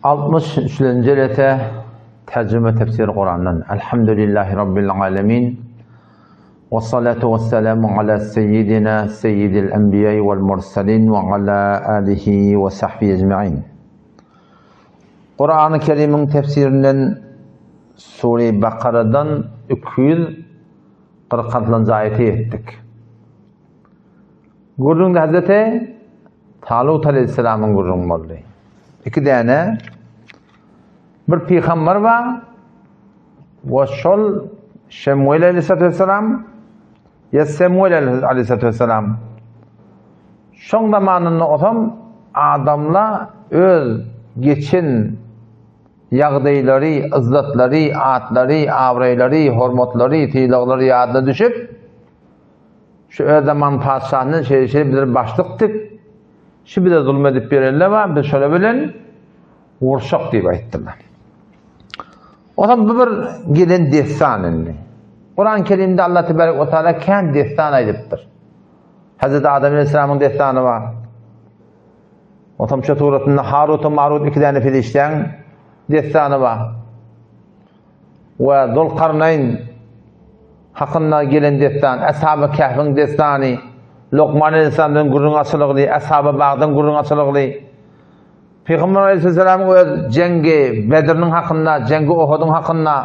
63-nji jelese Terjime tefsir Kurandan. Elhamdülillahi Rabbil alemin. Ve salatu ve selamu ala seyyidina seyyidil enbiya vel mursalin ve ala alihi ve sahbihi ecmain. Kur'an-ı Kerim'in tefsirinden Sure-i Bakara'dan 246-njy aýata ýetdik. Gürrüňde Hazreti Talut aleyhisselamyň gürrüňi boldy. Iki däne bir pygamber bar we şol Şemuel aleyhisselam ýa Semuel aleyhisselam şoň zamanynda osam adamla öz geçen ýagdaýlary, yzzatlary, atlary, abraýlary, hormatlary, sylaglary ýadyna düşüp, şu öz zaman patyşasyndan şeýle-şeýle bizler başlykdyk, şu bize zulum edip ýörenler bar, biz şolar bilen urşak diýip aýtdylar. Onsoň bu bir gelen dessan indi. Kur'an-ı Kerimde Allah Tebarek ve Teala kän dessan aýdypdyr. Hazreti Adam Aleyhisselamyň dessany bar. Otamça suratynda Harut we Marut iki däne perişdäň dessany bar. We Zulkarnaýn hakynda gelen dessan, Ashab-y Kehfiň dessany, Lokman aleyhisselamdan gürrüň açylygly, Ashab-y Bagdan gürrüň açylygly. Pygamber aleyhisselamyň öz jeňgi Bedriniň hakynda, jeňgi Ohudyň hakynda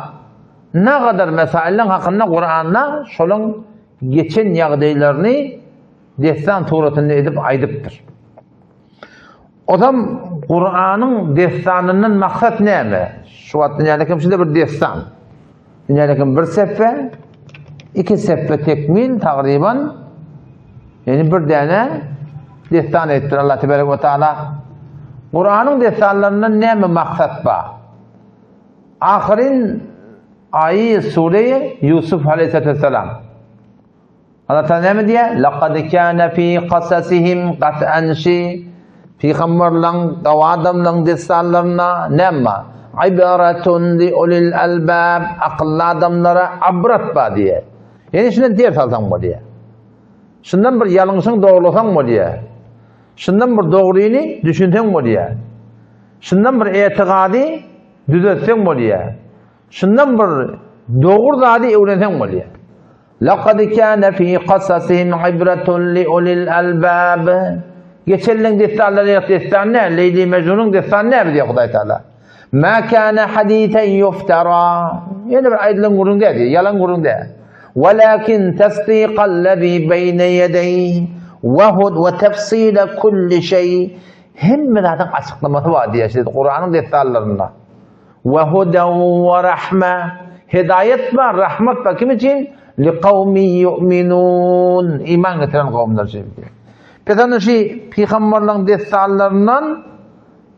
nagadar mesaileriň hakynda Kuranda şolaň geçen ýagdaýlaryny dessan suratynda edip aýdypdyr. Ozam Kuranyň dessanyndan maksat näme? Şu wagt dünýäde kim şunda bir dessan. Dünýäde kim bir seffe, iki seffe tekmil tagryban ýani bir däne dessan etdir Allah tebarek we taala. Kuranyň dessanlaryndan näme maksat bar? Ahyryn aýy sure Ýusuf aleyhisselam. Allah Taala näme diýýär? Laqad kana fi qasasihim qat'an şi pygamberleň, gawy adamlaryň dessanlarynda näme bar? Ibratun li ulil albab, akylly adamlara ibrat bar diýýär. Ýani şundan ders alsaň bolýar. Şundan bir ýalňyşyň dogrusaň bolýar. Şundan bir dogryny düşünseň bolýar. Şundan bir etigady düzetseň bolýar. Şundan bir dogry zady öwrenseň bolýar. Laqad kana fi qasasihim ibratun li ulil albab. Geçenleň dessanlary ýok dessan ne? Leýli Mejnunyň dessany näme diýýär Hudaý Taala. Ma kana hadisen yuftara. Ýene bir aýdylan gürrüň däl, ýalan gürrüň däl. Walakin tasdiqallazi beýne ýedeýhi we hud we tafsila kulli şeý. Hemme zadyň açyklamasy bar diýýär şeýle Kuranyň dessanlarynda. We hudan we rahme. Hidaýat bar, rahmat bar. Kim üçin? Li kawmi yu'minun. Iman getiren kowumlar üçin. Pes onda şu pygamberleň dessanlaryndan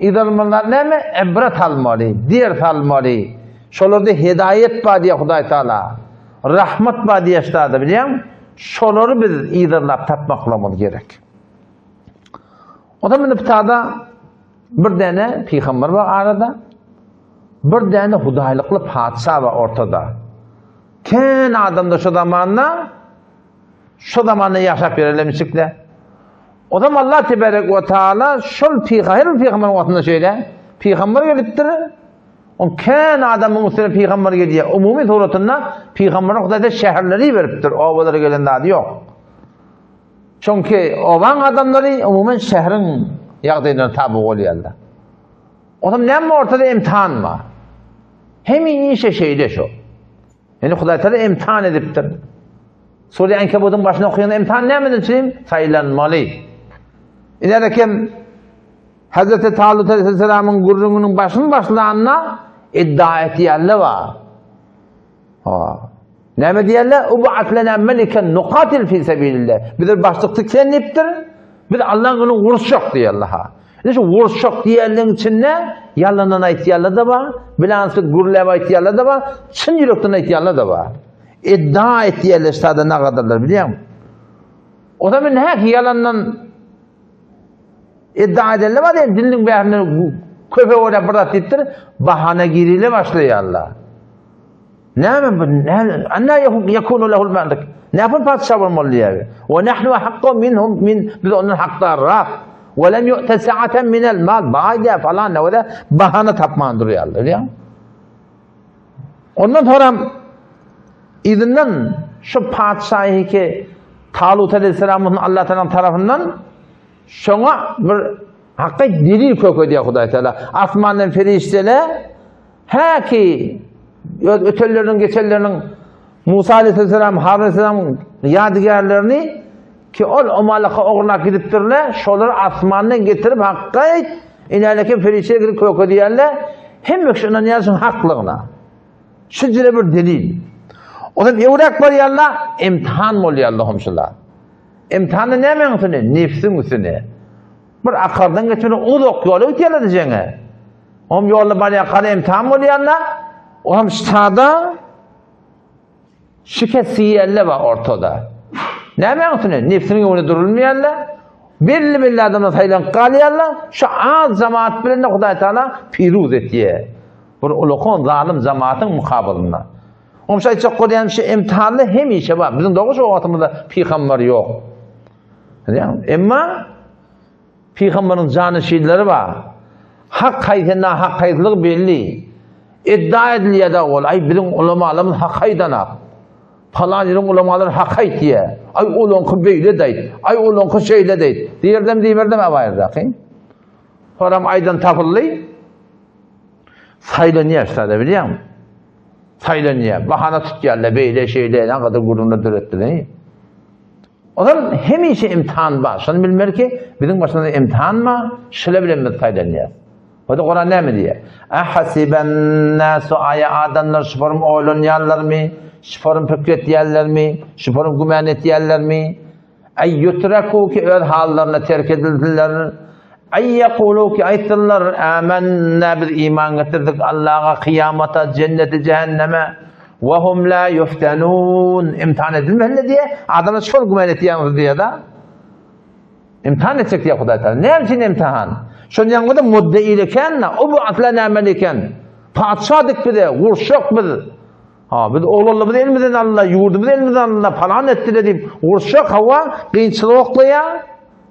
yzalmalar näme? Ibret almaly, ders almaly. Şolarda hidaýat bar diýýär Hudaý Taala. Rahmat bar diýýär şada bilýäňmi? Şolary biz yzarlap tapmaklygymyz gerek. O zaman indi Bir däne pygamber bar arada, bir däne hudaýlykly patyşa bar ortada. Kän adamda şu zamanda şu zamanda ýaşap ýörenlemişikle. O zaman Allah tebarek we taala şol pygamber her bir pygamberiň wagtynda şeýle pygamber gelipdir. On kän adamyň üstüne pygamber gelýär. Umumy suratynda pygamberiň Hudaýda şäherleri beripdir. Obalara gelen zady ýok. Çünki obaň adamlary umuman şäheriň ýagdaýlaryna taby bolýarlar. Onam näme ortada imtihan bar. Hemişe şeýle şu. Ýani Hudaý Taala imtihan edipdir. Sure Ankabutyň başyny okaýanda imtihan nämeden üçin saýlanmaly. Ine kim Hazreti Talut aleyhisselamyň gürrüňiniň başyny başlanda iddia etýärler bar. Ha. Näme diýerler? Ub'at lena meliken nuqatil fi sebilillah. Bize başlyk tiksen diýipdir. Biz Allah'ın günü uruşak diýerler ha. Indi şu uruşak diýenligiň içinde ýalandan aýtýarlar da bar, bilansyz gürläp aýtýarlar da bar, çyn ýürekden aýtýarlar da bar. Iddia etýärler şada nagadyrlar bilýäňmi? O zaman näki ýalandan iddia edenler bar diýen diliniň bärinden köpe görä bir zat diýipdir, bahana girile başlaýarlar. Näme bu? Näme? Anna yekunu lehul malik. Näme patyşa bolmaly diýýär. We nahnu ahakku minhum min biz ondan hakdarrak. We lem yu'te sa'aten minel mal baý diýä falan ne bahana tapman durýarlar bilýäňmi? Ondan soňra yzyndan şu patyşahy ki Talut aleyhisselam Allah Teala tarapyndan şoňa bir hakyt delil kök edýär Hudaý Teala. Asmandan perişdeler hä ki öz ötenleriniň geçenleriniň Musa aleyhisselam, Harun aleyhisselam ýadygärlerini ki ol omalaka ogurlap gidipdirler, şolary asmandan getirip hakyt inäleke perişdeler girip kök edýärler. Hemme kişi ynanýar şuň haklygyna. Şu jüre bir delil. Olam öwräk barýarlar, imtihan bolýarlar homşular. Imtihanda nämäň üstüne? Nefsiň üstüne. Bir akardan geçmeli uzak ýola gitýärler diýjeňe. Om ýolda barýarka imtihan bolýarlar. Olam ştada Şikes iýenler bar ortada. Nämäň üstüne? Nefsiniň öňünde durulmaýanlar, belli-belli adamlar saýlanyp galýarlar. Şu az jamaat bilen de Hudaý Taala piruz etýär. Bir ulakan zalym jamaatyň mukabylynda. Onuň üçin aýtjak bolýanym şu imtihanlar hemişe bar. Biziň dogry şu wagtymyzda pygamber ýok. Emma Pygamberiň janyşinleri bar. Hak haýsy, nahak haýsylygy belli. Iddia edilýär-de ol, aý biziň ulamalarymyz hak aýdanak. Palan ýeriň ulamalary hak aýtýar. Aý olaňky beýle-de aýt, aý olaňky şeýle-de aýt. Diýerdem diýmerdem abaýyrdaky. Soram aýdan tapyldy. Saýlanýar şada bilýäňmi? Saýlanýar. Bahana tutýarlar beýle şeýle, nägadar gürrüňler döretdiler. Ozal hemişe imtihan bar. Şony bilmeli ki, biziň başymyzda imtihan bar, şile bilen biz saýlanýarys. Onda Kuran näme diýýär? Ahasiben nasu aýa adamlar şu form oýlanýarlarmy? Şu form pikir etýärlermi? Şu form güman etýärlermi? Ay yutraku ki öz hallaryna terk edilsinler. Ay yekulu ki aýtsynlar, amennä biz iman getirdik Allaha, kyýamata, jennete, cehenneme. Ve hum la yuftenun. Imtihan edilmeli diýe, adamlar şol güman etýäňiz diýe-de. Imtihan etjek diýe Hudaý Taala. Näme üçin imtihan? Şonda ýaňy-da mudde eken, o bu asla näme eken? Patyşa dik bize, gurşak biz. Ha, biz oglanlarymyzy elimizden aldylar, ýurdumyzy elimizden aldylar, palan etdiler diýip, gurşak hawa, kynçylyk oklaýar.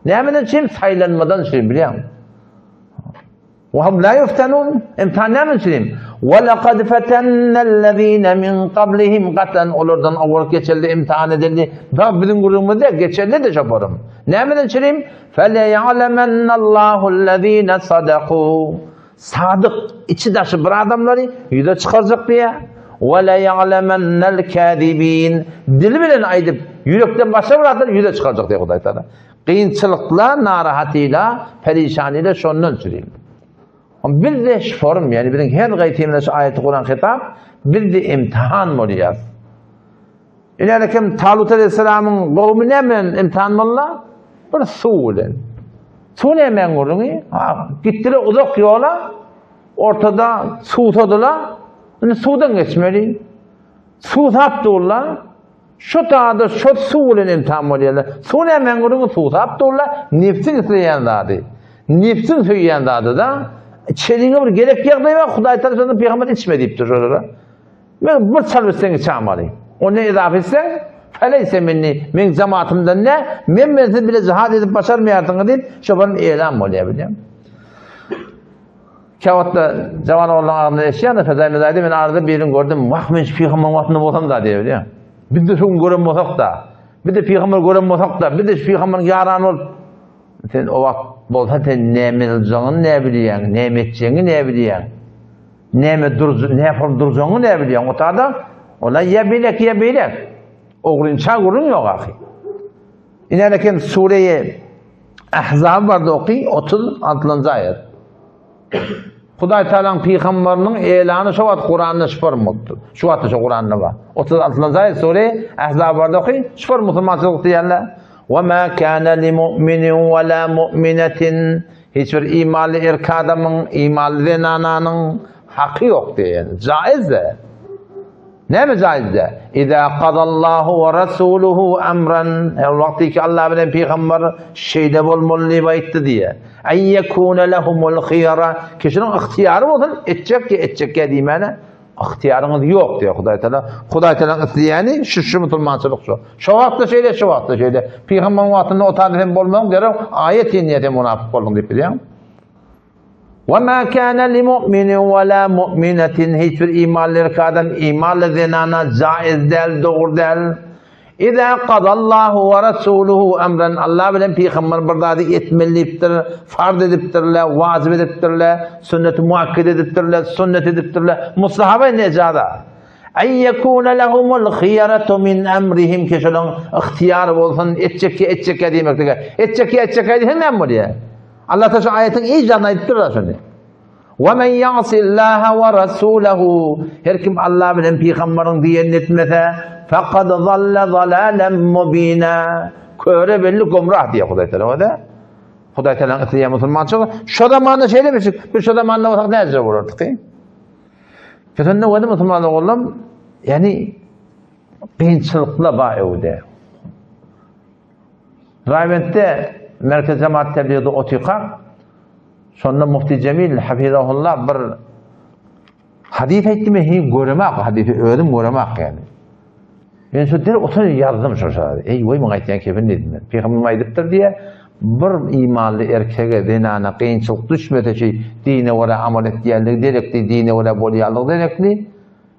Nämeden üçin? Saýlanmadan üçin, bilýäňmi? Wa hum la yuftanun. Imtihan näme üçin? Wa laqad fatannallazina min qablihim gatan olardan owal geçildi, imtihan edildi. Bak biziň gürrüňimizde geçildi de şoparym. Nämeden üçin? Fele ya'lamannallahu allazina sadaku. Sadyk, içi daşy bir adamlary ýüze çykarjak diýýär. Wa la ya'lamannal kazibin. Dili bilen aýdyp, ýürekden başga bir zatlary ýüze çykarjak diýýär Hudaý Taala. Kynçylykla, narahatyla, perişanyla şondan çürim. Biz de şu forum, ýagny biziň her gaýtymyzda şu aýaty Kuran hitap, biz de imtihan bolýar. Ine kim Talut aleyhisselamyň gowmy näme bilen imtihan boldy? Bir suw bilen. Suw näme gürrüňi? Gitdiler uzak ýola, ortada suwsadylar. Indi suwdan geçmeli. Suwsap durlar. Şu tada şu suw bilen imtihan bolýarlar. Suw nämäň gürrüňi suwsap durlar, nebsiň isleýän zady. Nebsiň söýýän zady-da. Çeliňe bir gerek ýagdaý bar, Hudaý tarapyndan pygamber içme diýipdir şolara. Men bir çalyp içseň içamaly. Ondan edafa etseň, feleyse minni, meň jamaatymdan ne, men bilen siz bile jihad edip başarmaýarsyňyz diýip, şobaryň elan bolýar bilýän. Käwagtda jawan oglanlaryň agzynda eşidýän-de, Fedaýy Medaýda men arada birini gördüm, wah men şu pygamberiň wagtynda bolsam-da diýip bilýän. Biz-de şu gün gören bolsak-da, biz-de pygamber gören bolsak-da, biz-de şu pygamberiň ýarany bolup, sen o wagt bolsa sen näme ediljegiňi näme bilýäň, näme etjegiňi näme bilýäň, näme durj, näme durjagyňy näme bilýäň, o tada ola ýa beýlek, ýa beýlek. Ogrynça gürrüň ýok ahy. Ine eken sureýe Ahzab bardy oky 36-njy aýat. Hudaý Taalanyň pygamberiniň elany şo wagt Kuranda şu form bolupdyr. Şu wagtda şo Kuranda bar. 36-njy aýat sure Ahzab bardy oky şu form musulmançylyk diýenler. Wa ma kana li mu'minin wa la mu'minatin hiç bir imanly erkek adamyň, imanly zenananyň haky ýok diýen. Jaiz de. Näme jaýyzda? Iza qadallahu we rasuluhu amran, her wagty ki Allah bilen pygamber şeýle bolmaly diýip aýtdy diýe. Ay yekuna lehumul khiyara, kişiniň ygtyýary bolsun, etjek ýa etjek ýa diýmäne. Ygtyýaryňyz ýok diýýär Hudaý Taala. Hudaý Taalaň isleýäni şu şu musulmançylyk şu. Şo wagtda şeýle, şu wagtda şeýle. Pygamberiň wagtynda o taýda sen bolmagyň derrew aýat inýär sen munafyk bolduň diýip bilýäň. Wa ma kana li mu'minin wa la mu'minatin hiç bir imanly erkek adam imanly zenana jaiz däl, dogry däl. Iza qadallahu wa rasuluhu amran Allah bilen pygamber bir zady etmeli diýipdir, farz edipdirler, wajyp edipdirler, sünneti muakked edipdirler, sünnet edipdirler. Mustahaba indi ejaza. Ay yekuna lahumul khiyaratu min amrihim ki şolaň ygtyýary bolsun, etjek etjek diýmeklige. Etjek etjek diýseň näme bolýar? Allah ta şu aýatyň ijazyny aýdypdyr da şony. Wa men ya'sillaha wa rasulahu her kim Allah bilen pygamberiň diýenini etmese faqad zalla zalalan mubina köre belli gumrah diýýär Hudaý Taala o da. Hudaý Taala isleýän musulmançylyk şo zamanda şeýle bir şey. Biz şo zamanda bolsak näce bolardyk? Pesende wada musulman ogullam, ýani kynçylyklar bar öwde. Raýbentde Merkezi Jemaat Tebliğde otyrkak, şonda Mufti Jemil hafizahullah bir hadis aýtdy, men hiç göremak hadisi, özüm göremak ýani. Men şu der oturyp ýazdym şo şa. Eý, goý muňa aýtýan kefin diýdim men. Pygamberimiz aýdypdyr diýe, bir imanly erkege, zenana kynçylyk düşmese şi dine görä amal etýänligi derekli, dine görä bolýanlygy derekli,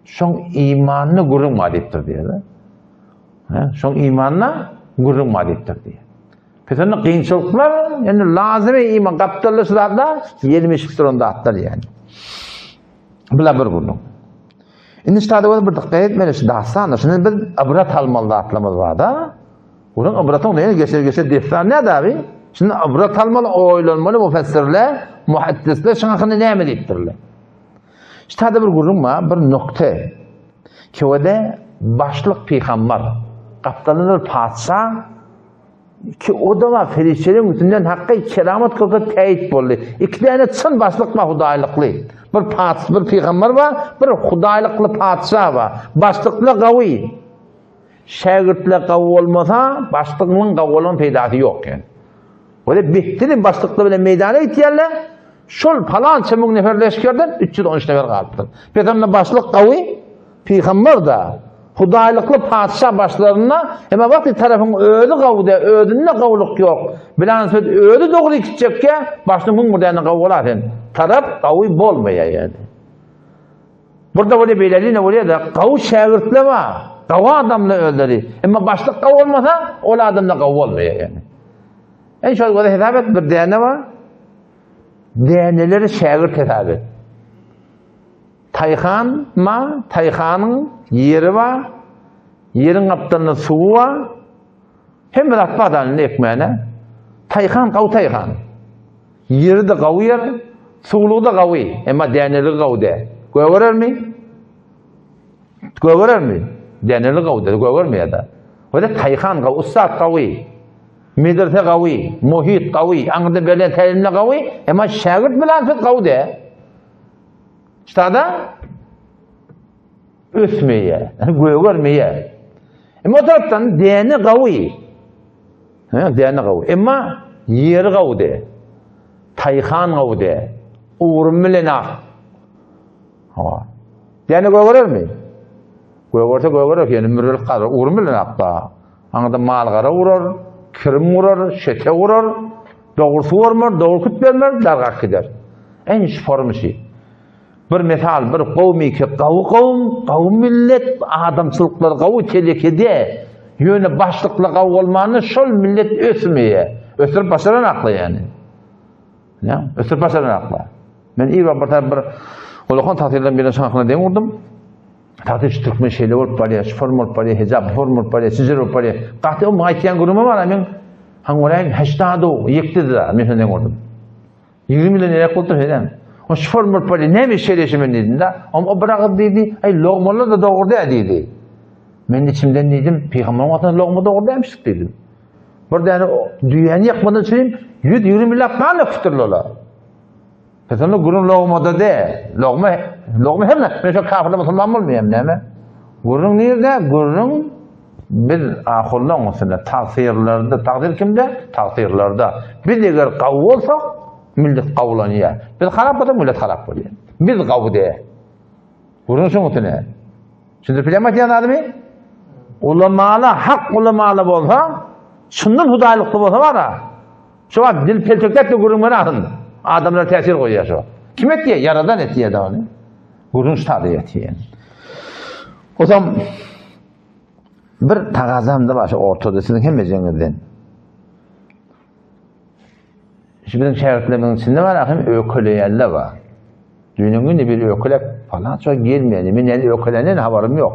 şoň imanyna gürrüň bar diýipdir diýe. Hä, şoň imanyna gürrüň bar diýipdir diýýär. Pes onda kynçylyklar, indi lazymy iman gapdalda şu zatlar ýelmeşip duran zatlar ýani. Bular bir gürrüň. Indi şu taýda bir dykgat etmeli şu dastanda. Şundan biz ibrat almaly zatlarymyz bar-da. Onuň ibratyň näme geçer geçer dessan näde abi? Şunda ibrat almaly, oýlanmaly müfessirler, muhaddisler şuň hakynda näme diýipdirler? Şu taýda bir gürrüň bar, bir nokta. Kewede başlyk pygambar, gapdalynda bir patyşa, ki o da bar perişdeleriň üstünden hakky keramat görkezip täýit boldy. Iki däne çyn başlyk bar hudaýlykly. Bir patyşa, bir pygambar bar, bir hudaýlykly patyşa bar. Başlyklar gawy. Şägirtler gawy bolmasa, başlygyň gawy bolan peýdasy ýok ýani. Wele betdini başlyklar bilen meýdana gitýärler. Şol palança müň nefer leşgerden 313 nefer galypdyr. Pes onda başlyk gawy, pygamber da, hudaýlykly patyşa başlarynda, emma wagty tarapyň özi gawy da, özünde gawulyk ýok. Bilan söz özi dogry gitjekkä, başlyk müň bir däne gawy bolar sen. Tarap gawy bolmaýar ýani. Burada bolýar beýleline bolýar da, gawy şägirtler bar. Gawy adamlar özleri. Emma başlyk gawy bolmasa, ol adamlar gawy bolmaýar ýani. En şol göze hesap et, bir däne bar. Däneleri şägirt hesap et. Taýhan ma, taýhanyň ýeri bar. Ýeriň gapdalynda suwy bar. Hemme zat bar da ekmäne. Taýhan gawy taýhan. Ýeri-de gawy ýer, suwlugy-da gawy, emma däneligi gawy däl. Gögerermi? Gögerermi? Däneligi gawy däl, gögermeýär-de. Öyle taýhan gawy, ussat gawy, medrese gawy, muhit gawy, aňyrda berlen tälimler gawy, emma şägirt bilen söz gawy däl. Ştada ösmeýär, gögermeýär. Emma o tarapdan däne gawy. Hä, däne gawy. Emma ýeri gawy däl. Taýhan gawy däl. Ugrum bilen ak. Hawa. Däne gögerermi? Gögerse gögerer, ýöne mürrülik galar. Ugrum bilen ak da. Aňyrda mal-gara urar, kirim urar, şete urar. Dogry suwarmar, dogry küt bermer, dargap gider. Eň şu formy şi. Bir mysal, bir gowmyky gawy gowum, gawy millet, adamçylyklary gawy telekede, ýöne başlykly gawy bolmanda şol millet ösmeýär. Ösdürip başaran akla ýani. Ýa, ösdürip başaran akla. Men ir bir bir bir ulakan tasirden birine şaňkyna deň urdum. Tatyş türkmen şeýle bolup barýar, şu form bolup barýar, hijap bu form bolup barýar, şeýle bolup barýar. Gaty o aýtýan gürrüňim bar, men haň boraýyn, heştado ýekdi-de, men şondan deň urdum. 20 ýyl gerek bolupdyr şeýdem. O şu form bolup barýar, näme şeýle men diýdim-de. O bir agyz diýdi, aý logmalar da dogry däl diýdi. Men içimden diýdim, pygamberyň wagtynda logma dogry dälmişdik diýdim. Bir däne düýäni ýakmadan çenli 120 ýyllap gan öküpdirler olar. Pesende gürrüň logmada de. Logma, logma hem men şo kafirler musulman bolmaýam näme? Gürrüň nirde? Gürrüň biz ahullaň üstünde, tagsyrlarda, tagsyr kimde? Tagsyrlarda. Biz eger gawy bolsak, millet gawulanýar. Biz harap bolsak, millet harap bolýar. Biz gawy de. Gürrüň şoň üstüne. Düşündirip bilýärmi aýdýan zadymy? Ulamala, hak ulamala bolsa, çyndan hudaýlykly bolsa bara, şu wagt dil peltekläp de gürrüň berasyn. Adamlara täsir goýýar şu. Kim etýär? Ýaradan etýär da ony. Gürrüň şu taýda ýetýär. Osam bir tagazam da bar şu ortada siziň hemmejeňizden. Şu biziň şägirtlerimiziň içinde bar ahim ökeleýänler bar. Düýnüň güni bir ökelep falan şo gelmedi. Men näde ökelenden habarym ýok.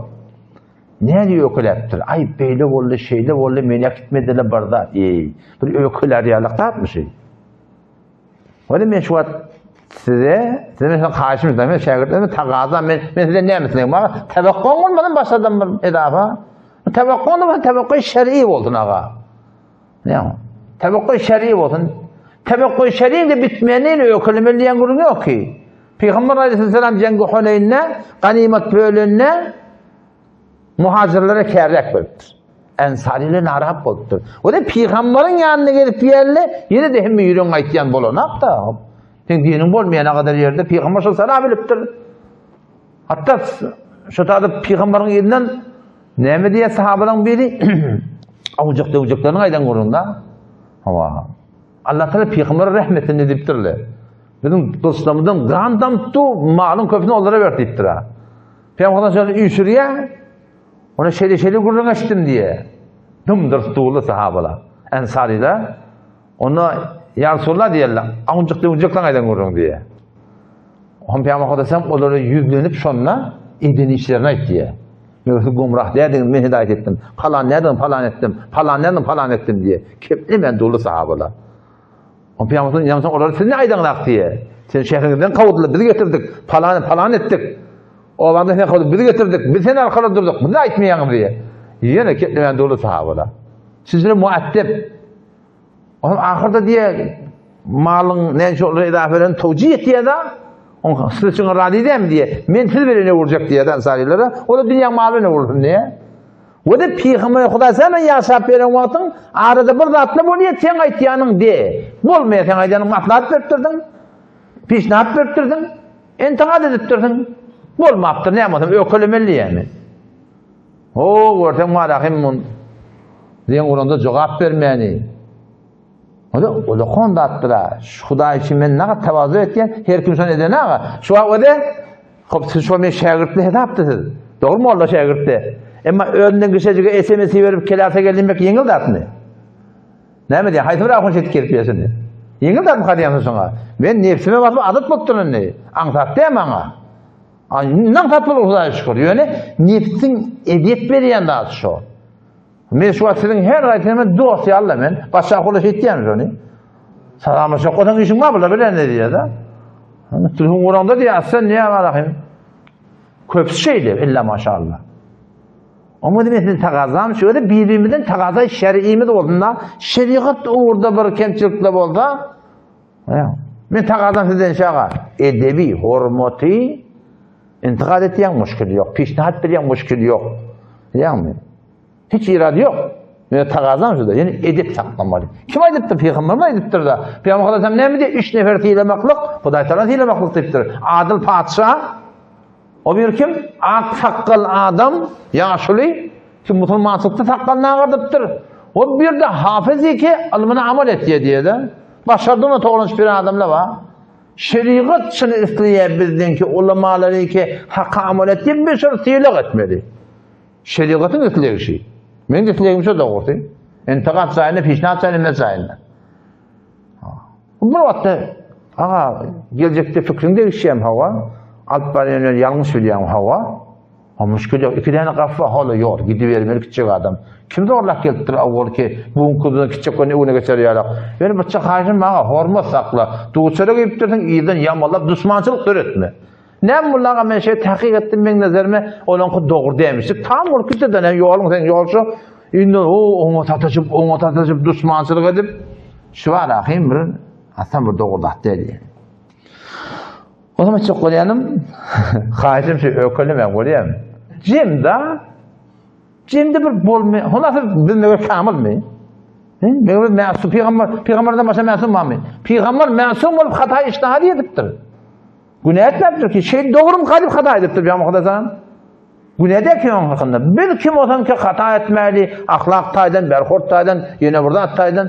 Näde ökeläpdir? Aý beýle boldy, şeýle boldy, meni äkitmediler bir zat. Eý, bir ökelär ýalyk zatmy şu? Weli men şu wagt size, size men haýyşym etdim, men şägirtlerime tagaza, men, men size näme islegim bar? Tewakkuň bolmadan başladym bir edafa. Tewakkuň da tewakkuý şer'i bolsun aga. Näme? Tewakkuý şer'i bolsun. Tewakkuý şer'iň de bitmänini ökelemeli diýen gürrüň ýok ki. Pygamber aleyhisselam Jengi Huneýnde ganymat bölende muhajirlere kärräk beripdir. Ensariler narahat bolupdyr. O da pygamberiň ýanyna gelip ýerli, ýene de hemme ýüregiň aýtýan bolanak da. Sen diniň bolmaýana kadar ýerde pygamber şol sana bilipdir. Hatda şu taýda pygamberiň elinden näme diýýär sahabalaryň biri? Awjak döwjeklerini aýdan gurunda. Hawa. Allah Taala pygambere rahmetini diýipdirler. Biziň dostlarymyzdan gan damtdy, malyň köpüsini olara berdi diýipdir. Pygamber şol üýşürýär. Ona şeýle-şeýle gürrüň eşitdim diýýär. Dymdyryp durdy sahabalar. Ensarylar onda ýa Resulallah diýerler. Awunjyk döwjekleň aýdan gürrüň diýýär. Oňa Pygamber Hudaýsam olara ýüzlenip şonda eden işlerini aýt diýýär. Men sizi gumrah däldiňiz, men hidaýat etdim. Palan nädiň, palan etdim. Palan nädiň, palan etdim diýýär. Keplemän durdy sahabalar. Oňa Pygamber ýaňsoň olar siz ne aýdaňyzak diýýär. Sen şäheriňizden kowdular, biz getirdik. Palan palan etdik. Obamda sen kowdup biz getirdik. Biz seni arkaly durduk. Biz aýtmaýaňyz diýýär. Ýene keplemän durdy sahabalar. Sizler muaddep. Onuň ahyrda diýýär, malyň näçe olara edafa beren towjih etýär da. Oň siz üçin razy dämi diýýär. Men siz bilen öwürjek diýýär ansarylara. O da dünýäň maly bilen öwürsin diýýär. We de Pygamber Hudaý sana ýaşap beren wagtyň arada bir zatlar bolýar, sen aýtýanyň de. Bolmaýar, sen aýdanyň maslahat berip durdyň. Pişnat berip durdyň. Intikat edip durdyň. Bolmapdyr, näme bolsam ökelemeli diýýär men. O, görseň marahym mun. Diýen guranda jogap bermäni. O da ulakon zatdyr. Şu Hudaý üçin men nagat tawazu etýän, her kim şony eden aga. Şu wagt öde Hop siz şo men şägirtli hesapdy siz. Dogry molla şägirtdi. Emma özünden kişejige SMS berip kelasa gel diýmek ýeňil zatmy? Näme diýýän? Haýsy bir ahun şeýdip gelip ýörsin? Ýeňil zatmy hadýan şoňa? Men nebsime basyp adat bolupdyr indi. Aňsat däl maňa. Indi aňsat bolar Hudaýa şükür. Ýöne nebsiň ezýet berýän zady şo. Men şu wagt siziň her haýsyňyza dost ýaly men. Başga ahula şeýtýän şony. Salamlaşak bolsaň işiň bar bular bilen diýýär-de. Telefon guranda diýýär, sen näme barahym? Köpüsi şeýle, illa maşallah. Oňa men sizden tagazam şu ýerde bir-birimizden tagaza şer'imiz bolsun-da, şerigat ugurda bir kemçilikler bolsa, men tagazam sizden şaga, edebi, hormaty intikad etýän muşkil ýok, pişnahat berýän muşkil ýok. Bilýäňmi? Hiç irady ýok. Men tagazam şuda, ýöne edep saklamaly. Kim aýdypdyr? Pygamberimiz aýdypdyr-da. Pygamber Hudaý näme diýýär? Üç nefer sylamaklyk, Hudaý Tagala sylamaklyk diýipdir. Adyl patyşa, O bir kim? Ak sakgal adam, ýaşuly, kim musulmançylykda sakgalyny agardypdyr. O bir de hafyz ki, ylmyna amal etýär diýýär-de. Başardygyna toglanyş bir adamlar bar. Şerigat şuny isleýär bizden ki, ulamalary ki, haka amal etýär, biz şony sylag etmeli. Şerigatyň islegi şi. Meň islegim şo dogrusy. Intikat jaýynda, pişnat jaýynda, mes jaýynda. Bir wagtda aga geljekde fikriň degişýärmi hawa? Alyp barýan ýöne ýalňyş bilýäň hawa? Ha müşkil ýok. Iki däne gapy bar, hala ýol, gidibermeli kiçijek adam. Kim zorlap gelipdir awwalky bu günki bilen kiçijek güni öňüne geçer ýalak. Ýöne bir haýyşym maňa hormat sakla. Duçara gelipdirsiň, yzdan ýamalap duşmançylyk döretme. Näme boldy aga men şeý takyk etdim meň nazarime olaňky dogry dämişdik. Tam bolup gitdi-de näme ýoluň seň ýol şu. Indi o oňa sataşyp oňa sataşyp duşmançylyk edip şu bar ahym bir asam bir dogry zat däl diýen. O zaman çok bolýanym haýyşym şu ökelemäň bolýan. Jemda Jemde bir bolmy? Honasy biz meger kamylmy? Meger biz mäsum pygamber pygamberden başga mäsum barmy? Pygamber mäsum bolup hata iştihad edipdir. Günä etmäpdir ki, şeý dogrum galyp hata edipdir Pygamber Hudaýdan. Günä däl ki onuň hakynda. Biz kim bolsam ki hata etmäli, ahlak taýdan, berhort taýdan, ýene bir zat taýdan.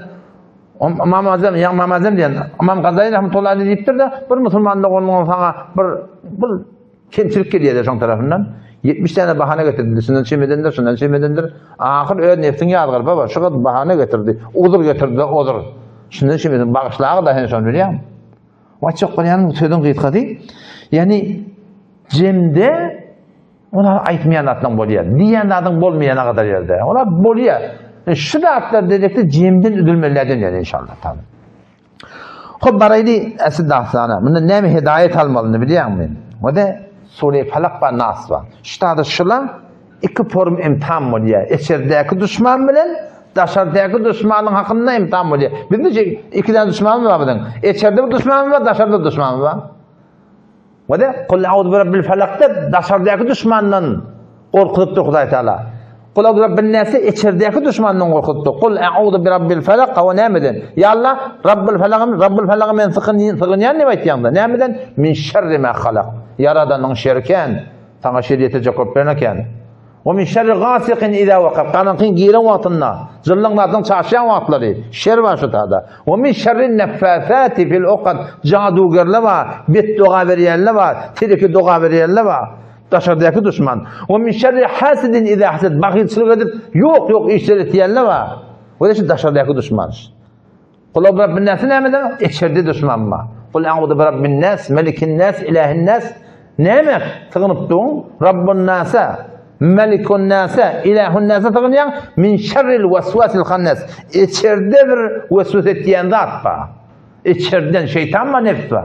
Ymam Azam, ýa Ymam Azam diýen, Ymam Gazaly rahmetullahi aleyh diýipdir-de, bir musulman doganyňa saňa bir bir kemçilik gelýär şoň tarapyndan. 70 däne bahana getirdi. Şundan şem edendir, şundan şem edendir. Ahyr öz nefsiň ýazgar baba, şu gyz bahana getirdi, uzur getirdi, ozur. Şundan şem eden bagyşlagy da sen şony bilýäňmi? Aýtjak bolýanym sözüň gysgasy, ýagny jemde olar aýtmaýan zatlaryň bolýar. Diýýän zadyň bolmaýana gadar ýerde. Olar bolýar. E, şu zatlar dedekde jemden üzülmelilerden ýa inşallah taala. Hop baraýly esli dastana. Munda näme hidaýat almalyny bilýäňmi? O-da Sure Falak we Nas bar. Şu tada şula Iki form imtihan bolýar. Içerdäki duşman bilen daşardaky duşmanyň hakynda imtihan bolýar. Biz niçe iki tane duşmanymyz bar biziň. Içerde bir duşmanymyz bar, daşarda bir duşmanymyz bar. We de Kul auzu bi rabbil falakda daşardaky duşmandan gorkuzypdyr Hudaý Taala. Kul auzu bi rabbin nase içerdäki duşmandan gorkuzypdyr. Kul auzu bi rabbil falak o nämeden? Ya Allah, Rabbil falagym, Rabbil falaga men sygynýan diýip aýtýaňda. Nämeden? Min şerri ma halak. Ýaradanyň şerken. Saňa şer ýetirjek bolup bilen eken. We min şerri gasikin iza wekab. Garaňkyň giren wagtynda, jyllyň zadyň çaşýan wagtlary, şer bar şu tada. We min şerri neffasati fil ukad. Jadugerler bar, bet doga berýänler bar, teleki doga berýänler bar. Daşardaky duşman. We min şerri hasidin iza hasad. Bahylçylyk edip, ýok-ýok işler etýänler bar. We şu daşardaky duşman. Kul a'udhu birabbin nas nämeden? Içerde duşman bar. Kul a'udhu birabbin nas, melikin nas, ilahin nas. Näme sygynyp duň? Rabbun nasa, melikun nasa, ilahun nasa sygynýaň. Min şerril waswasil hannas. Içerde bir waswas etýän zat bar. Içerden şeytan bar, nefs bar.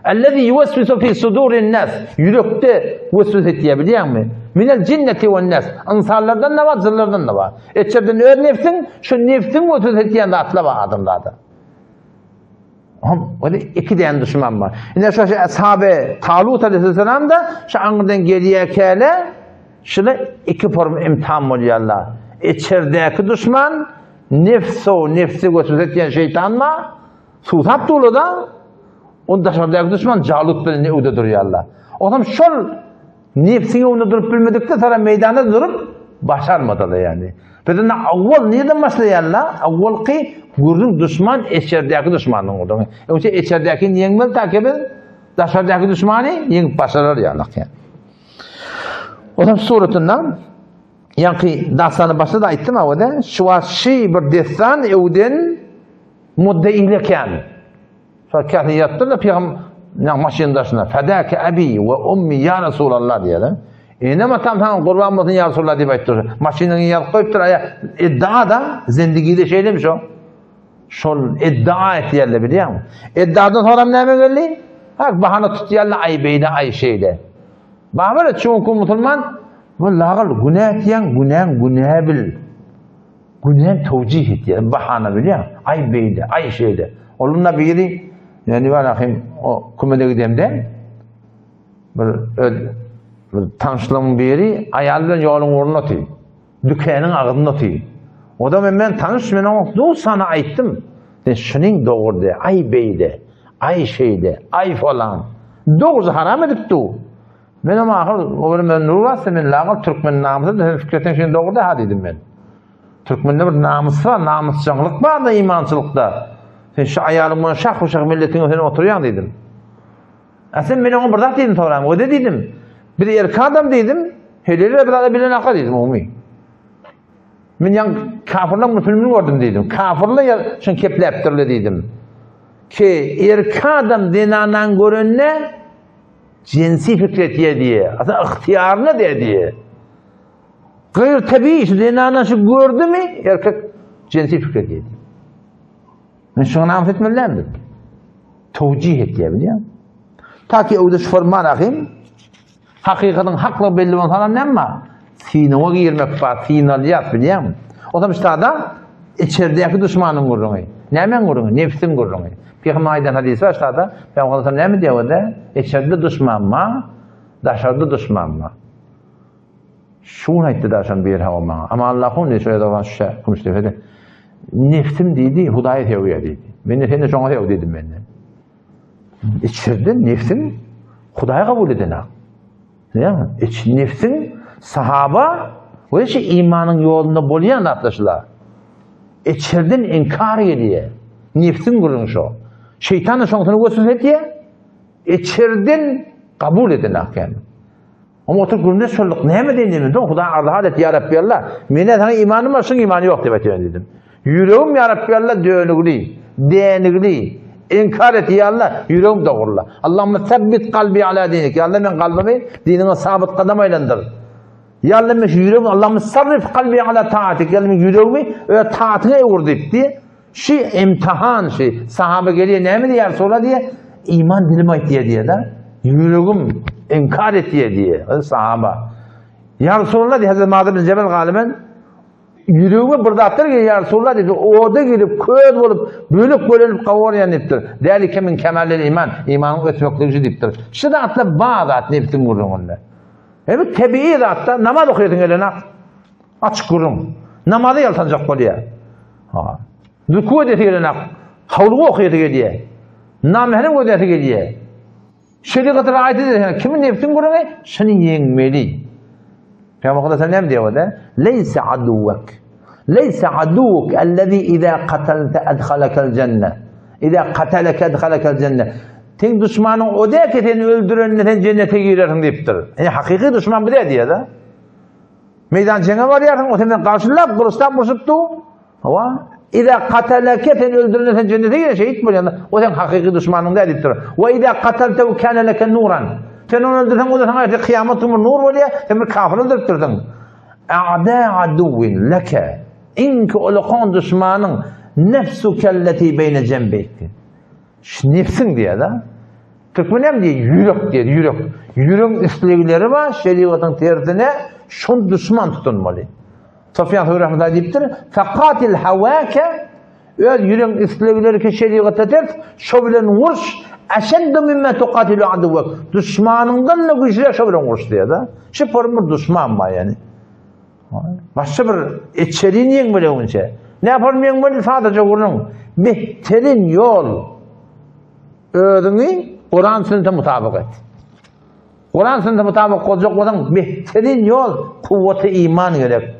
Ellezî yuweswisu fî sudûrin-nâs. Ýürekde weswese etýär, bilýäňmi? Minel jinneti wen-nas. Ynsanlardan-da bar, jynlardan-da bar. Içerden öz nefsiň, şu nefsiň weswese etýän zatlar bar adamzada. Hom, ol iki däne duşman bar. Ine şu ashaby Talut aleyhisselam da şu aňyrdan gelýärkäle şular iki form imtihan bolýarlar. Içerdäki duşman nefso, nefsi weswese etýän şeytan bar. Suwsap durlar-da, o daşardaky duşman Jalut bilen öwde durýarlar. Onam şol nefsiň öňünde durup bilmedikde sara meýdanda durup başarmadylar ýani. Biz indi awwal nirden başlaýarlar? Awwalky gürrüň duşman eçerdäki duşmanyň gürrüňi. Öňçe eçerdäkini ýeňmeli ta ki biz daşardaky duşmany ýeňip başarar ýalyk ýani. Onam suratynda ýaňky dastany başda da aýtdym awada, şu wagt şi bir dessan öwden Mudde ileken. Şol käse ýatdyr-da pygam ýa maşynyň daşynda. Fedake abi we ummi ýa Resulallah diýýär. Enem atam saňa gurban bolsun ýa Resulallah diýip aýtdyr. Maşynyňy ýazyp goýupdyr aýa iddia da zendigide şeýlemi şo? Şol iddia etýärler bilýäňmi? Iddiadan soňram näme geldi? Ha bahana tutýarlar aý beýle aý şeýle. Babar çünki musulman bu lagyl günä etýäň günäň günä bil. Günäni towjih etýär, bahana bilýär. Aý beýle, aý şeýle. Olunda biri, ýani walahym o kümede gidemde bir öz bir tanşlygymyň biri aýal bilen ýoluň ugrunda otyr. Dükanyň agzynda otyr. O da men men tanyş, men oňa dostana aýtdym. Sen şunyň dogry, aý beýle, aý şeýle, aý falan. Dogry haram edip dur. Menem ahyr o bir men nur basdy, men lagyl türkmen namysy sen fikir etseň şeýle dogry da ha diýdim men. Türkmende bir namys bar, namysjaňlyk bar da imançylykda. Sen şu aýalyň bilen şah bu şah milletiň sen oturýaň diýdim. A sen men oňa bir zat diýdim soran, öde diýdim. Bir erkek adam diýdim, helele bir zat bilen aka diýdim umumy. Men ýaň kafirler bu filmini gördüm diýdim. Kafirler ýa şun kepläpdirler diýdim. Ki erkek adam zenanan görende Jinsi pikir etýär diýe. Asa ygtyýaryna diýe diýe. Gaýr tabiiy şu zenana şu gördümi erkek jinsi pikir etýär diýe. Men şuňa namys etmeli däldir. Towjih etýär bilýän. Ta ki öwde şu forman ahim hakykatyň haklygy belli bolsa adam näme bar? Synawa girmek bar, synalýas bilýän. O zaman ştada içerdäki duşmanyň gürrüňi. Nämäň gürrüňi? Nefsiň gürrüňi. Pygamber aýdan hadysy bar ştada. Pygamber sallallahu näme diýýär onda? Içerde duşman bar, daşarda duşman bar. Şuny aýtdy da şon bir hawa maňa. Ama Allahun diýdi, şöyle dogan şu Kümüşdepede. Nefsim diýdi, Hudaýy söýýär diýdi. Men de seni şoňa söý diýdim men de. Içerden nefsim. Hudaý kabul edenak. Näme? Iç nefsiň sahaba we şu imanyň ýolunda bolýan zatlar şular. Içerden inkar gelýär. Nefsiň gürrüňi şo. Şeýtan da şoňsuna weswese etýär. Içerden kabul edenak ýani. Oňa oturyp gürrüňdeş bolduk. Näme diýen diýdim. Hudaý arz-hal et, ýa Rabbi Allah. Mende saňa imanym bar, şuň imany ýok diýip aýtýan diýdim. Ýüregim ýa Rabbi Allah dönügli, dänigli. Inkar et ýa Allah, ýüregim dogrulla. Allahumma sabbit kalbi ala dinik. Ýa Allah men kalbymy diniňe sabyt kadam aýlandyr. Ýa Allah men şu ýüregimi Allahumma sarrif kalbi ala taatik. Ýa Allah men ýüregimi öz taatyňa öwür diýipdi. Şu imtihan şu sahaba gelýär näme diýýär sola diýýär iman dilim aýtýar diýýär-de. Ýüregim inkar etýär diýýär sahaba. Ýa Resulallah diýýär Hazreti Muaz ibn Jebel galyben ýüregime bir zatlar gelýär ýa Resulallah diýdi oda girip köz bolup bölek bölünip gawarýan diýipdir. Dälike min kemalil iman imanyň ösmekligi şu diýipdir. Şu zatlar bar zat nebsiň gürrüňinde. Hem tebigy zatda namaz okaýasyň gelenak. Açyk gürrüň. Namaza ýaltanjak bolýar. Ha. Rüku edesi gelenak. Howluga okaýasy gelýär. Namährem gözläsi gelýär. Şerigat raýat edesi. Kimin nebsiň gürrüňi? Şuny ýeňmeli. Pygamber Hudaý näme diýýär orada? Leýse aduwwak. Leýse aduwwuk allazi iza qatalta adhalakal janna. Iza qatalaka adhalakal janna. Seň duşmanyň o däl ki seni öldüreninde sen jennete girersiň diýipdir. Ýani hakyky duşman bu däl diýýär-de. Meýdan jeňe barýarsyň, o senden garşylap, gylyçlap urşup dur. Hawa. Iza qatalaka sen öldürende sen jennete girer, şehit bolýan. O seň hakyky duşmanyň däl diýipdir. Wa iza qataltahu kana laka nuran. Sen ony öldürseň, o da saňa ertir kyýamat güni nur bolýar, sen bir kafir öldüripdirsiň. A'da aduwwin laka. Iňki ulakan duşmanyň nefsukelleti beýne jembeyk. Şu nefsiň diýýär-de. Türkmen hem diýýär, ýürek diýýär, ýürek. Ýüregiň islegleri bar, şerigatyň tersine, şony duşman tutunmaly. Sufýan Söwri rahmetullah diýipdir, Faqatil hawaka öz ýüregiň islegleri ki şerigata ters, şo bilen uruş, eşeddu mimma tuqatilu aduwwak. Duşmanyňdan-da güýçlüräk şo bilen uruş diýýär-de. Şu form bir duşman bar ýani. Başga bir içerini ýeňmeli öňünçe. Ne form ýeňmeli? Sadaja gürrüň. Behterin ýol. Özüňi Kuran sünnete mutabyk et. Kuran sünnete mutabyk boljak bolsaň, behterin ýol kuwwaty iman gerek.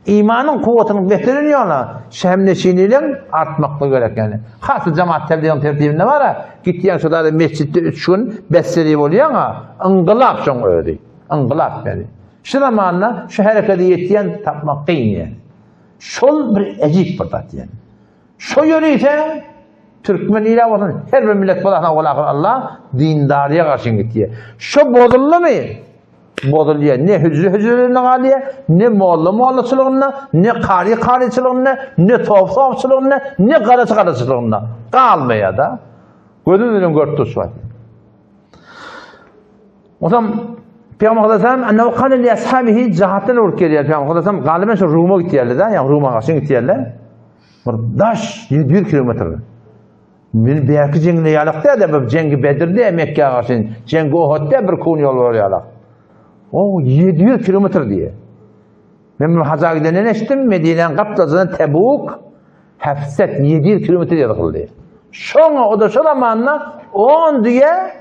Imanyň kuwwatynyň behterin ýoly şähimneşiniligiň artmaklygy gerek ýani. Has jemaat tebligiň tertibinde bar-a, gitýäň şu zada mesjitde 3 gün besseri bolýaň-a, yngylap şoň özi. Yngylap ýani. Şu zamanda şu herekete ýetýän tapmak kyn ýani. Şol bir ejip bir zat ýani. Şo ýörite türkmen ile bolsun, her bir millet bolsun walakin Allah dindarlyga garşy gitýär. Şo bozuldymy? Bozulýar. Ne hüjre hüjrelerinde galýar, ne molla mollaçylygynda, ne kary karyçylygynda, ne sof sofçylygynda, ne garaçy garaçylygynda. Galmaýar da. Gözümiz bilen görüp durşy. Onsoň Pygamber sallallahu aleyhi ve sellem li ashabihi jahatdan urup gelýär Pygamber sallallahu aleyhi ve sellem galyben şu Ruma gitýärler-de, ýa Ruma garşy gitýärler. Bir daş 700 kilometr. Men bärki jeňde ýalak däl-de, bir jeňgi Bedirde Mekge garşy, jeňgi Uhudda bir kun ýol bolar ýalak. O 700 kilometr diýe. Men bu haja gidenden eşitdim, Medinäniň gapdalyndan Tebuk Hefset 700 kilometr ýer kyldy. Şoňa o da şo zamanda 10 düýe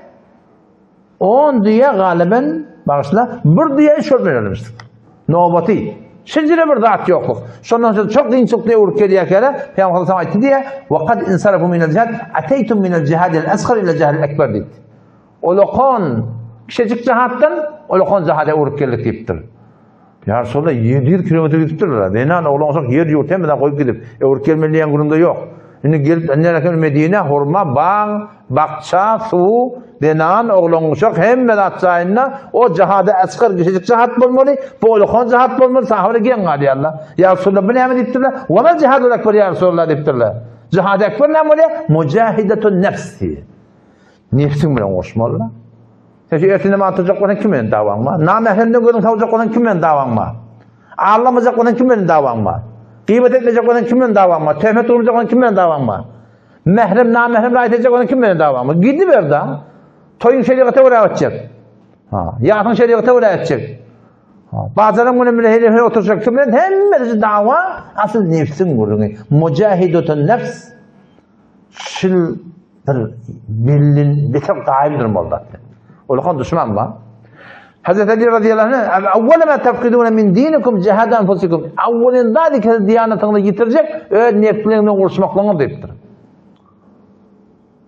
On düýe galyben, bagyşla, bir düýe üç görme bermişdik. Nobaty. Şinjire bir zat ýokluk. Şondan soň çok kynçylyk döwür gelýärkä, Pygamber sallallahu aýtdy diýe, "Wa kad insarafu minel jihad, ataytum minel jihadil asghar ila jihadil ekber" diýdi. Olakan kiçijik jihatdan olakan jihada öwrüp geldik diýipdir. Ýa şonda 700 kilometr gidipdirler. Zenan oglan uşak ýer ýurt hemme zat goýup gidip, öwrüp gelmeli diýen gürrüňde ýok. Indi gelip indi Medine hurma, bag, bakça, suw, zenan, oglan uşak hemme zat jaýynda o jahada asgar kiçijik jahat bolmaly, bu ulakan jahat bolmaly, sahabeler geň galýarlar. Ýa Resulallah bu näme diýipdirler? Wa ma jihadul ekber ýa Resulallah diýipdirler. Jihad ekber näme bolýar? Mujahidatun nefs diýip. Nefsiň bilen uruşmaly. Sen şu ertir namaz tutjak bolsaň kim bilen dawaň bar? Namähremden gözüň sawjak bolsaň kim bilen dawaň bar? Aldamajak bolsaň kim bilen dawaň bar? Gyýbat etmejek bolsaň kim bilen dawaň bar? Töhmet urmajak bolsaň kim bilen dawaň bar? Mährem, namährem raýat etjek bolsaň kim bilen dawaň bar? Gidiber da. Toýuň şerigata görä ötjek. Ha, ýasyň şerigata görä ötjek. Ha, bazaryň bilen bile hele hele oturjak kim bilen hemmesi dawa asyl nefsiň gürrüňi. Mujahidatun nefs. Şil bir bellin beter gaýym durmaly zat. Ulakan duşman bar. Hazreti Ali radıyallahu anh, "Awwala ma tafqiduna min dinikum jihad anfusikum." Awwalyn zalika diýanatyňyzy ýitirjek öz nefsiňiz bilen uruşmaklygyňyz diýipdir.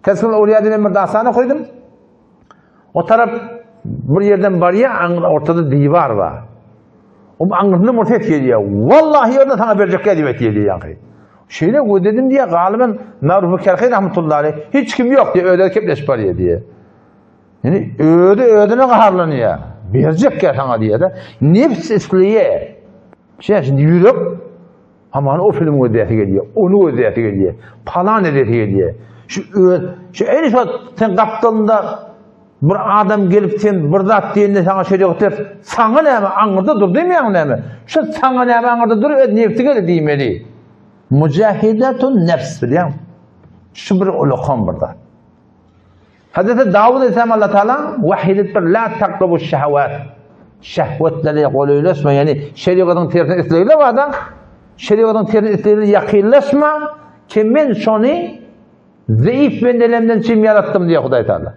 Tesbih Awliýa diýen bir dastan okydym. O tarap bir ýerden barýar, aňyr ortada diwar bar. O aňyryndan bir ses gelýär. Wallahi ýerine saňa berjek diýip aýtýar diýýär. Şeýle gödedim diýýär, galyban Maruf Kerhi rahmetullahi aleyh, hiç kim ýok diýýär, özleri kepleşip barýar diýýär. Ýani özi özüne gaharlanýar. Berjek ýa saňa diýýär-de. Nefs isleýär. Şeýle şimdi ýürek Aman o film gözläsi gelýär, ony gözläsi gelýär, palan edesi gelýär. Şu öz, şu eýni şu sen gapdalynda bir adam gelip sen bir zat diýende saňa şeýle göter, saňa näme aňyrda dur diýmeýäň näme? Şu saňa näme aňyrda dur öz nefsi gel diýmeli. Mujahidetun nefs bilýäň. Şu bir ulakan bir zat. Hazreti Dawud aleyhisselam Allah Taala wahyý edipdir, La taqrabu şehawat. Şehwetlere golaýlaşma, ýagny şerigatyň tersine islegler bar-da, şerigatyň tersine isleglere ýakynlaşma, ki men şony zeýif bendelemden çyn ýaratdym diýýär Hudaý Taala.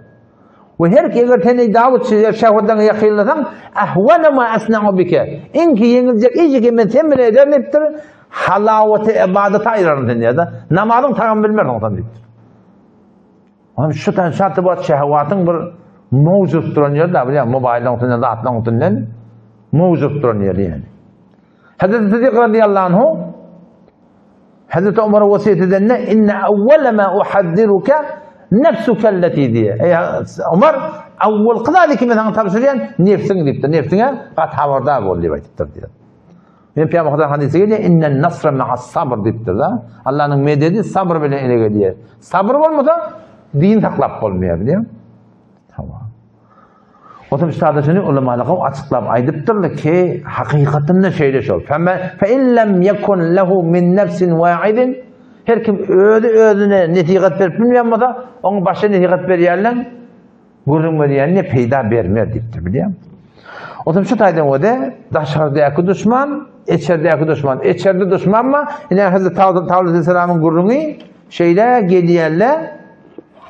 We her eger sen ey Dawud şehwetleriňe ýakynlasaň, ahwana ma asna'u bike. Iň ki ýeňiljek işi ki men sen bilen ederin diýipdir, halawaty ibadata aýyraryn seni diýýär-de. Namazyň tagamyny bilmersiň sen diýipdir. Onuň şu tan şarty bar şehwatyň bir mowjut duran ýeri da bilýän mobaýlyň üstünden zatlaryň üstünden mowjut duran ýeri ýani. Hazreti Siddik radiyallahu anhu Hazreti Ömer'e wesýet edende inne awwala ma uhazziruka nefsuka allati diýe. Eý Ömer, awwalky zady kime saňa tabşyrýan nefsiň diýipdir. Nefsiňe gat habardar bol diýip aýdypdyr diýýär. Men Pygamber Hudaýyň hadysy gelýär, Innen nasra ma'as sabr diýipdir-de. Allanyň mededi sabr bilen ele gelýär. Sabr bolmasa din saklap bolmaýar, bilýäňmi? Hawa. Otam üstada şuny ulamalar gowy açyklap aýdypdyrlar ki, hakykatynda şeýle şol. Fema fe in lem yekun lehu min nefsin wa'idin her kim özi özüne nesihat berip bilmeýän bolsa, oňa başga nesihat berýärler. Gürrüň berýänine peýda bermez diýipdir, bilýäňmi? Otam şu taýdan öde daşardaky duşman, içerdäki duşman. Içerde duşman bar, ine Hazreti Dawud aleyhisselamyň gürrüňi şeýle gelýärler.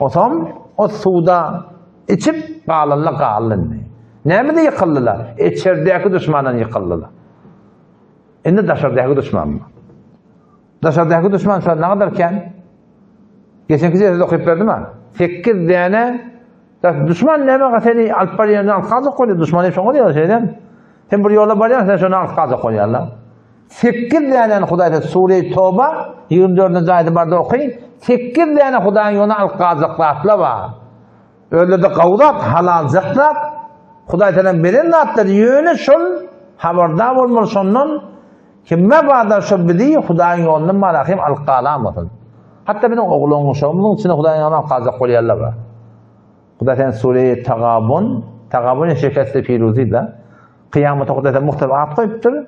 Otam o suwda içip galanlar galdy indi. Nämede ýykyldylar? Içerdäki duşmandan ýykyldylar. Indi daşardaky duşman bar. Daşardaky duşman şu ne kadar kän? Geçenki sesde okyp berdim ha. 8 däne duşman näme seni alyp barýan alyp galjak bolýar. Duşman hem şoňa diýýär şeýdem. Sen bir ýola barýan, sen şony alyp galjak bolýarlar. 8 däne Hudaý Sure Toba 24-nji aýady barda oky. 8 däne Hudaýyň ýoluna alyp galjak zatlar bar. Özleri-de gowy zat, halaljak zat. Hudaý taala beren zatlar ýöne şol habardar bolmaly şondan Kim mebada şo bizi Hudaýyň ýolundan marahym alyp galamasyn. Hatda biziň oglan-uşagymyzyň içinde Hudaýyň ýolundan alyp galjak bolýarlar bar. Hudaý sen Sure Tagabun, Tagabun şikesti piruzi da. Kyýamata Hudaý sen muhtelif at goýupdyr.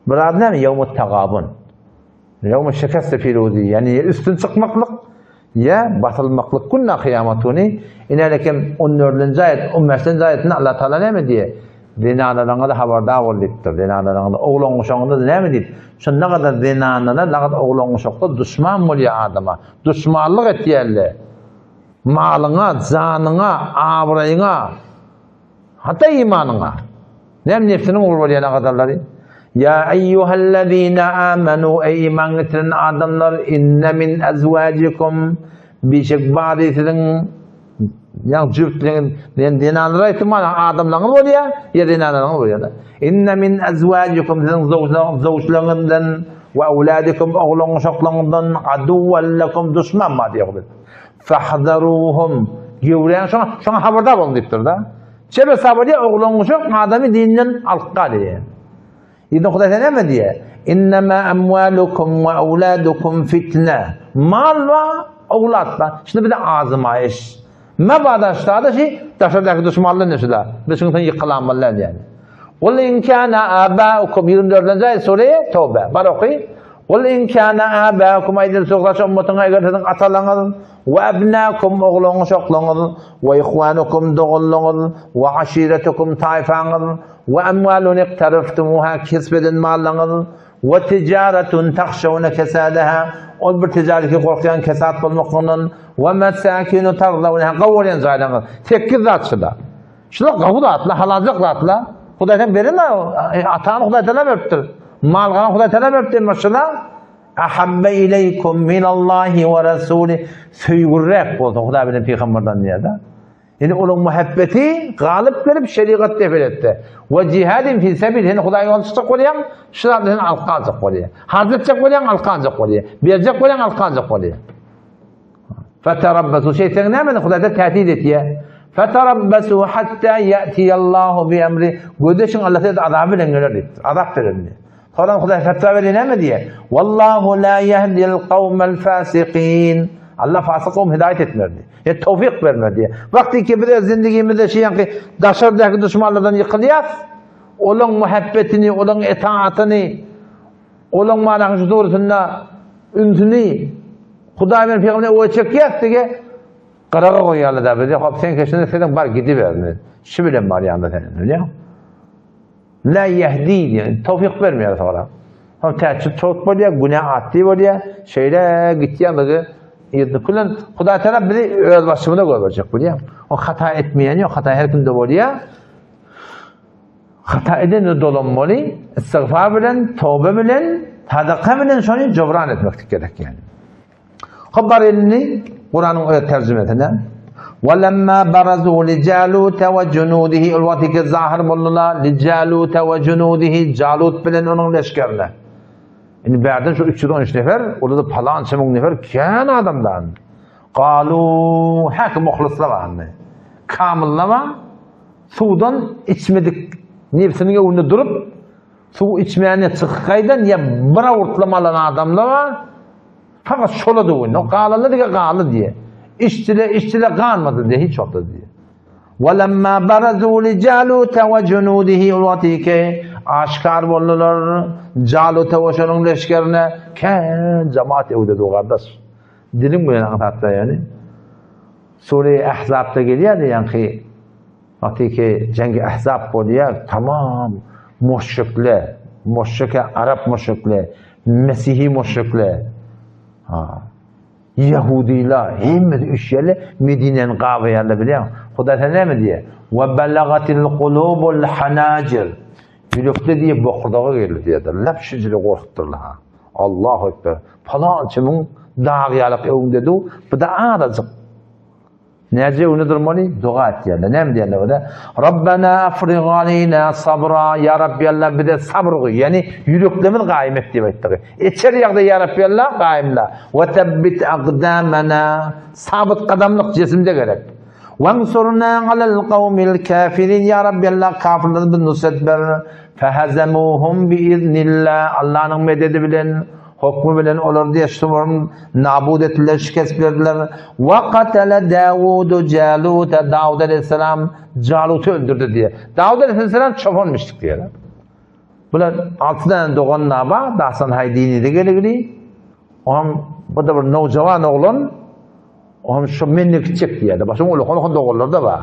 Bir ady näme? Ýewmut Tagabun. Ýewmut şikesti piruzi, ýani üstün çykmaklyk, Ýa basylmaklyk gününe kyýamat güni inälekem on dördünji aýat, on bäşinji aýatynda Allah Taala näme diýýär? Zenanalaryňyza habardar bol diýipdir. Zenanalaryňyza, oglan-uşagyňyza näme diýip? Şu nagadar zenanalar, nagadar oglan-uşaklar duşman bolýar adama. Duşmanlyk etýärler. Malyňa, janyňa, abraýyňa. Hatda imanyňa. Näme nefsiniň ugur bolýan agadarlary? Ýa eýýuhellezine amenu eý iman getiren adamlar inne min azwajikum bişek bady siziň ýa jübtligiň diýen zenanlar aýtdym mana adamlaryňyz bolýar ýa zenanlaryňyz bolýar. Inne min azwajikum siziň zowjlaryňyzdan we awladikum oglan uşaklaryňyzdan aduwwan lakum duşman bar diýýär. Fahzaruhum. Gewräň şoňa, şoňa habardar boluň diýipdir-de. Çebe sabyr oglan uşak adamy dinden alyp galýar. Ýene Hudaý sen näme diýýär? Innema amwalukum we awladukum fitne. Mal we owlat bar. Şunda bir azmaýyş. Mebada ştada şi daşardaky duşmanlar ne şular. Biz şuňa ýykylanmalylar diýýär. Qul in kana abaukum 24-nji aýat sure Tawbe. Bar oky. Qul in kana abaukum aýdyn sogdaş ummatyňa eger siziň atalaryňyz we abnaukum ogluňyz uşaklaryňyz we ihwanukum doganlaryňyz we aşiretukum taýfaňyz we amwalun iqtaraftumuha kesp eden mallaryňyz we tijaretun tahşawna kesadaha ol bir tijareti gorkýan kesat bolmaklygyndan we mesakinu tardawna gowurýan jaýlaryňyz 8 zat şular. Şular gowy zatlar, halaljak zatlar. Hudaý sen beren atany Hudaý tala beripdir. Mal galan Hudaý tala beripdir. Emma şular ahabbe ileykum minallahi we rasuli söýgürräk bolsun Hudaý bilen pygamberden diýýär-de. Ýani olaň muhabbeti galyp gelip şerigat depel etdi. We jihadin fi sebil sen Hudaý ýolunda çykjak bolýaň, şu zatlar seni alyp galjak bolýar. Harç etjek bolýaň, alyp galjak bolýar. Berjek bolýaň, alyp galjak bolýar. Feterabbasu şeýtseň näme Hudaýda tähdit etýär. Feterabbasu hatta ya'tiyallahu bi emri. Gözeşiň Allah size azaby bilen geler diýipdir. Azap berer diýip. Soňra Hudaý fetwa berýär näme diýýär? Wallahu la yahdil kawmel fasikin. Allah fasyk kowum hidaýat etmez diýýär. Ýa towfik bermez diýýär. Wagty ki biz öz zindigimizde şu ýanky daşardaky duşmanlardan ýykylýas, olaň muhabbetini, olaň etaatyny, Olaň manahy şu dogrusynda ünsüni Hudaý bilen pygambere oýa çekýäs diýe gyraga goýýarlar da bizi. Hop sen keşini seniň bar gidiber. Şu bilen barýanda sen bilýäň. La ýehdi diýen towfik bermeýär soňra. Hop täçi çot bolýar, günä atdy bolýar. Şeýle gitýän bizi ýedi bilen Hudaý tarap bizi öz başymyza goýberjek bilýäň. O hata etmeýän ýok, hata her kimde bolýar. Hata edende dolanmaly, istigfar bilen, toba bilen, sadaka bilen şony jobran etmeklik gerek yani. Hop bar elini Kuranyň öz terjimesine. Walamma barazu li Jalut we junudihi ol wagty ki zahir boldular li Jalut we junudihi Jalut bilen onuň leşgerine. Indi bärden şu 313 nefer, olar da palança müň nefer kän adamdan. Galu häki muhlyslama andy. Kamyllama Suwdan içmedik nebsiniň öňünde durup, suw içmäne çykyp gaýdan ýa bir awurtlama alan adamlar bar. Fakat şola döwün. O galanlar diýe galdy diýe. Içdile, içdile ganmady diýe hiç wagtda diýe. Walamma barazu li Jaluta we junudihi ol wagty ki aşkar boldular Jaluta we şonuň leşgerine kän jemaat öwdedi gardaş. Diliň bilen aňsatda ýani. Sure Ahzabda gelýär ýaňky wagty ki jengi Ahzab bolýar, tamam müşrikler, müşrike arap müşrikler, mesihi müşrikler, ha, Yahudiler hemmesi üşýärler, Medinäni gabaýarlar bilýäň. Hudaý sen näme diýýär? Wa balagatil kulubul hanajir. Ýürekde diýip bokurdaga geldi diýýär. Lap şunça gorkupdyrlar ha. Allahu ekber. Palança müň dag ýalak öňde du, bu da azajyk. Näce öňde durmaly? Doga etýärler. Näme diýýärler bu da? Rabbana afrig aleyna sabra. Ya Rabbi Allah bize sabr goý. Ýani ýüreklerimiz gaýym et diýip aýtdyk. Eçer ýagdaý ya Rabbi Allah gaýymla. Wa tabbit aqdamana. Sabit gadamlyk jesimde gerek. Wansurna alal kawmil kafirin ya Rabbi Allah kafirlere bir nusret ber. Fehezemuhum biiznillah Allah'ın mededi bilen hukmy bilen olar diye şumarın nabud etdiler, şikest berdiler. Ve katele Davudu Calut'a Davud aleyhisselam Calut'u öldürdü diye. Davud aleyhisselam çobanmıştık diye. Bular altı tane dogan naba, Dahsan Haydini de geligli. Oňam bu da bir nowjawan oglan, oňam şu menden kiçjek diýýärdi. Başga uly-uly doganlar-da bar.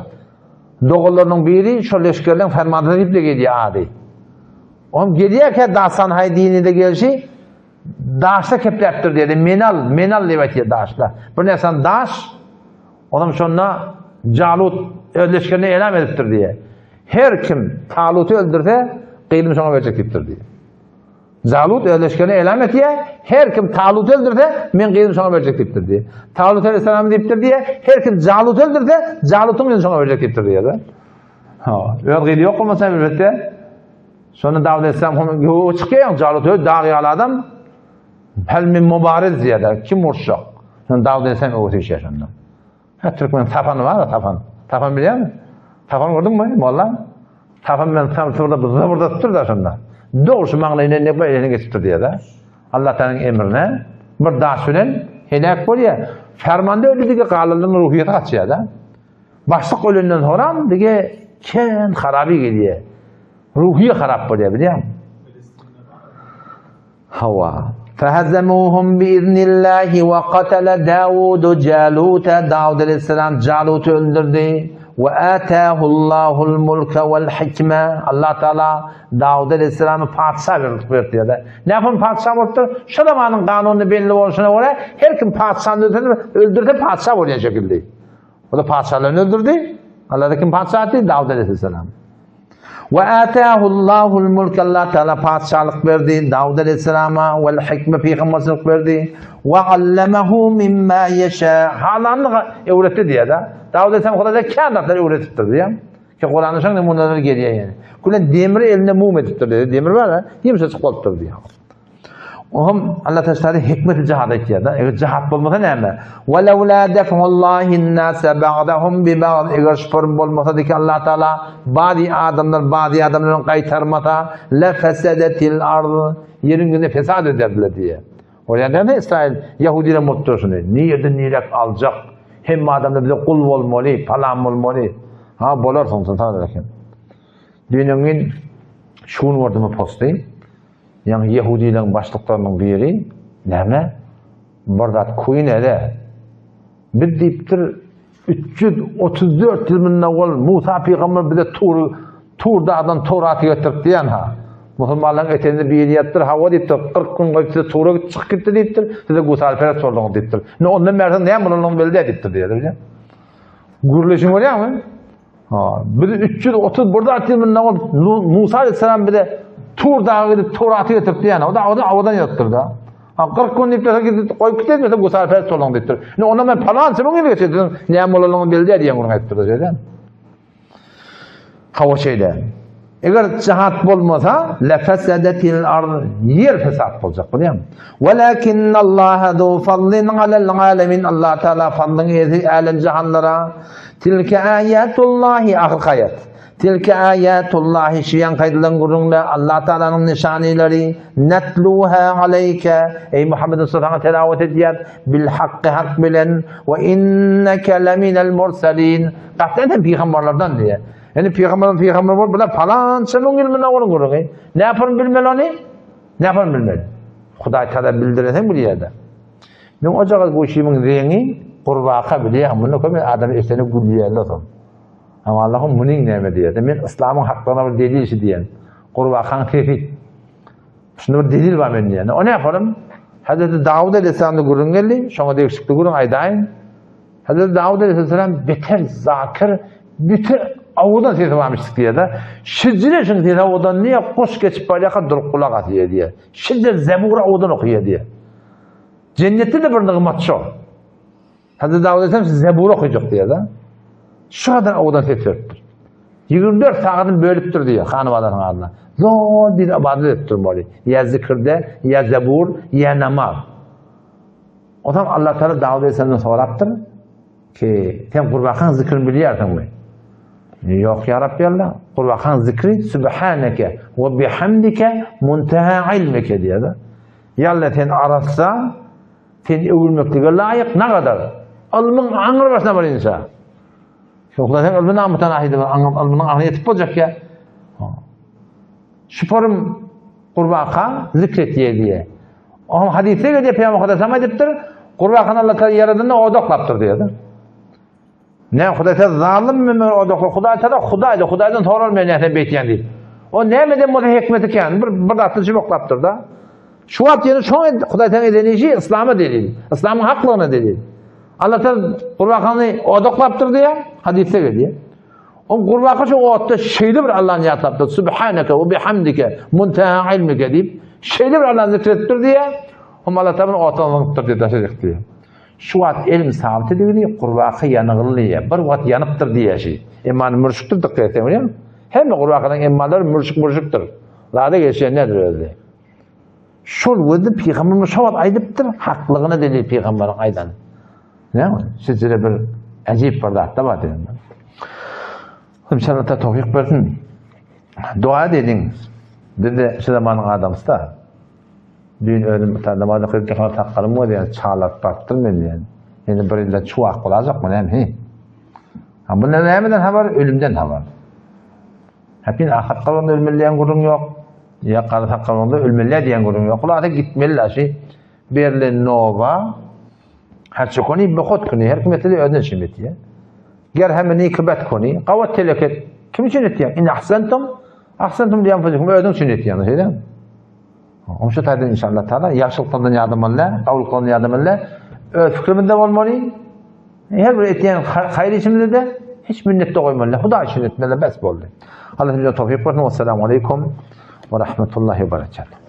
Doganlarynyň biri şol leşgerleň fermandasy diýip-de gelýär ady. Oňam gelýärkä Dasan Haýdini-de gelşi daşda kepläpdir diýýär. Meni al, meni al diýip aýtýar daşda. Bir närsän daş, onam şonda Jalut öz leşgerine elam edipdir diýýär. Her kim Taluty öldürse, gyzymy şoňa berjek diýipdir diýýär. Jalut öz leşgerine elam etýär, Her kim Taluty öldürse, men gyzymy şoňa berjek diýipdir diýýär. Talut aleyhisselam diýipdir diýýär, Her kim Jaluty öldürse, Jalutyň gyzyny şoňa berjek diýipdir diýýär. Ha, öz gyzy ýok bolmasa elbetde. Şonda Dawut aleyhisselam honu göge çykýar, Jalut öz dag ýaly adam. Hel min mubariz diýýär, kim uruşjak? Şonda Dawut aleyhisselam öwüt işýär şonda. Ha türkmen tapany bar tapan. Tapan bilýärmi? Tapan gördüňmi molla? Tapan bilen samsyrda bir zybyrdatypdyr da şonda. Dogry şu maňlaýyna ne elini geçipdir diýýär-de. Allah Taalaň emrine bir daş bilen heläk bolýar. Fermanda öldi diýip galanlaryň ruhyýeti gaçýar-da. Başlyk ölenden soňram dige kän haraby gelýär. Ruhyýe harap bolýar bilýärmi? Hawa. Fehezemuhum biiznillahi we katele Dawudu Jaluta Dawud aleyhisselam Jaluty öldürdi. We atahullahul mulke vel hikme Allah Teala Dawud aleyhisselamy patyşa berip berdi diýdi. Näme patyşa bolupdyr? Şu zamanyň kanuny belli bolşuna görä her kim patyşany öldürse, öldürse patyşa bolýan şekilde. O da patyşalaryny öldürdi. Allah kim patyşa etdi? Dawud aleyhisselam. Ve atâhullâhul mulk Allah Teala patyşalyk berdi Dawud aleyhisselama vel hikme peygamberlik berdi. Ve allemehu mimma yeşâ. Halanlyk öwretdi diýýär da. Dawud aleyhisselam Hudaýda kän zatlar öwretipdir diýýär. Ki Kuranda şoň numunalar gelýär ýani. Kulen demiri elinde mum edipdir diýýär. Demir bar ha, ýumşajyk bolupdyr diýýär. Ohm Allah Teala hikmeti jihad aýtýar da. Eger jihad bolmasa näme? Wa laula daf'ullahi an-nasa ba'dahum bi ba'd. Eger şupur bolmasa ki Allah Teala ba'di adamlar ba'di adamlaryny gaýtarmasa la fasadetil ard. Ýeriň ýüzünde fesat ederdiler diýýär. Bolýan dämi İsrail Yahudiler mutdur şuny. Nirden nirek aljak? Hemme adamlar bize gul bolmaly, palan bolmaly. Ha bolar soň sen sag eken. Düýn şu gün gördüm posty. Ýaňy ýehudileň başlyklarynyň biri, näme, bir zat kuýun ede. Biz diýipdir, 334 ýyl mundan owal Musa pygamber bize Tur, Tur dagdan Towraty getirip diýen ha. Musulmanlaryň eteginde biri ýatypdyr, hawa diýipdir, 40 gün goýup size Tura git, çykyp gitdi diýipdir, size gusalperest bolduňyz diýipdir. Indi ondan bäri näme bolanyny belli däl diýipdir diýýär. Gürleşiň görýäňmi? Ha, biz 331 zat ýyl mundan owal Musa aleyhisselam bize Tur dagy gidip Towraty getiripdi ýani. O da owadan owadan ýazypdyr da. Ha 40 gün diýip gidip goýup gitdi, mesela Musa pers bolan diýipdir. Indi ondan men palança müň ýyl geçdi. Näme bolanyny belli däl diýen gürrüň aýtdyr şeýle. Hawa şeýle. Eger jihat bolmasa, la fasadetil ard, ýer fesat boljak bolýar. Walakinnallaha zu fadlin alal alamin. Allah Taala fadlyň eýesi älem jahanlara. Tilke aýatullahi ahyrky aýat. Tilke aýatullahi şu ýaňky aýdylan gürrüňler Allah Taalanyň nyşanylary. Netluha aleýke eý Muhammed saňa telawat edýär bil hakky hak bilen we inneke leminel mursalin. Gaty sen pygamberlerden diýýär. Indi pygamber pygamber bolup bular palança müň ýyl mundan owal gürrüňi. Näpar bilmeli ony? Näpar bilmeli? Hudaý Taala bildireseň bilýär-de. Men ojagaz guşymyň reňi gurbaka bilýän, muny köp adam esene gülýärler soň. Amma Allahym munyň näme diýýär? Men yslamyň haklygyna bir delil şi diýen. Gurbakaň sesi. Şunda bir delil bar men diýen. O näparym? Hazreti Dawud aleyhisselamda gürrüň geldi. Şoňa degişlikli gürrüň aýdaýyn. Hazreti Dawud aleyhisselam beter zakir, beter owadan sesi barmyş diýýär-de. Şijire şuň sesi owadan diýýär, guş geçip barýarka durup gulak asýar diýýär. Şijire Zebur owadan okaýar diýýär. Jennetde-de bir nygmat şo. Hazreti Dawud aleyhisselam Zebur okaýjak diýýär-de. Şu kadar owadan ses beripdir. 24 sagadyny bölüpdir diýýär hanybadaryň adyna. Zol bir ibadet edip durmaly. Ýa zikirde, ýa Zebur, ýa namaz. Onsoň Allah Teala Dawud aleyhisselamdan sorapdyr ki, sen gurbakaň zikrini bilýärsiňmi? Ýok ýa Rabbi Allah, gurbakaň zikri Subhaneke we bihamdike muntaha ilmike diýýär. Ýa Allah sen arassa, sen öwülmeklige laýyk nagadar. Ylmyň aňry başyna barynça. Şoňa sen ylmyň mutanahidir, ylmyň aňryna ýetip boljak ýa. Şuparym gurbaka zikret diýe diýe. Oňa hadysda gelýär Pygamber Hudaý sama aýdypdyr, gurbakany Allah Taala ýaradanda odaklapdyr diýýär. Ne Hudaý sen zalym men odakla Hudaý Taala Hudaýdy, Hudaýdan soralmaýar näme sen beýtýän diýip. O nämeden bolsa hikmeti kän, bir bir zatny jüboklapdyr da. Şu wagt ýene şoň Hudaý Taala eden işi Yslama delil. Yslamyň haklygyna delil. Allah Taala gurbakany odaklapdyr diýýär, hadysda gelýär. O gurbaka şu otda şeýle bir Allahny ýatlapdyr. Subhaneke we bihamdike muntaha ilmike diýip, şeýle bir Allahny zikretipdir diýýär. Hum Allah Taala otdan zyňypdyr diýip daşa çykdy diýýär. Şu wagt elm sabyt edildi, gurbaka ýanygyldy diýýär. Bir wagt ýanypdyr diýýär şi. Emma mürşükdir dykgat etseň bilýäňmi? Hemme gurbakanyň emmalary mürşük mürşükdir. Zada geçýän nedir özi? Şol gözde pygamberimiz şo wagt aýdypdyr, haklygyna delil pygamberiň aýdany. Näme? Sizde bir ajib bir zat da bar diýen. İnşallah ta towfik bersin. Dua ediň. Biz de şu zamanyň adamsy da. Düýn özüm bir namaz okyp ýatan sakalym bolýar, çalap barypdyr men diýen. Indi bir ýylda çuwak bolajak men he. Ha bu nämeden habar? Ölümden habar. Hepin ahyret gabrynda ölmeli diýen gürrüň ýok. Ýa gara sakalynda ölmeli diýen gürrüň ýok. Hulasa gitmeli aşy. Berlen nowa Her koni behut koni, her kim etdi özüne üçin etdi. Ger hem ni kibet koni, gavat teleket kim üçin etdi? In ahsantum, ahsantum diýen fuzukum özüň üçin etdi, şeýle. Onuň şu taýdan inşallah taala ýagşylykdan ýardam Allah, gawlykdan ýardam Allah. Öz fikrimizde bolmaly. Her bir etýän haýyr işimizde de. Hiç minnetde goýmaly. Hudaý üçin etmeli, bes boldy. Allah bize towfyk bersin. Wessalamu aleýkum we rahmetullahi we berekatuh.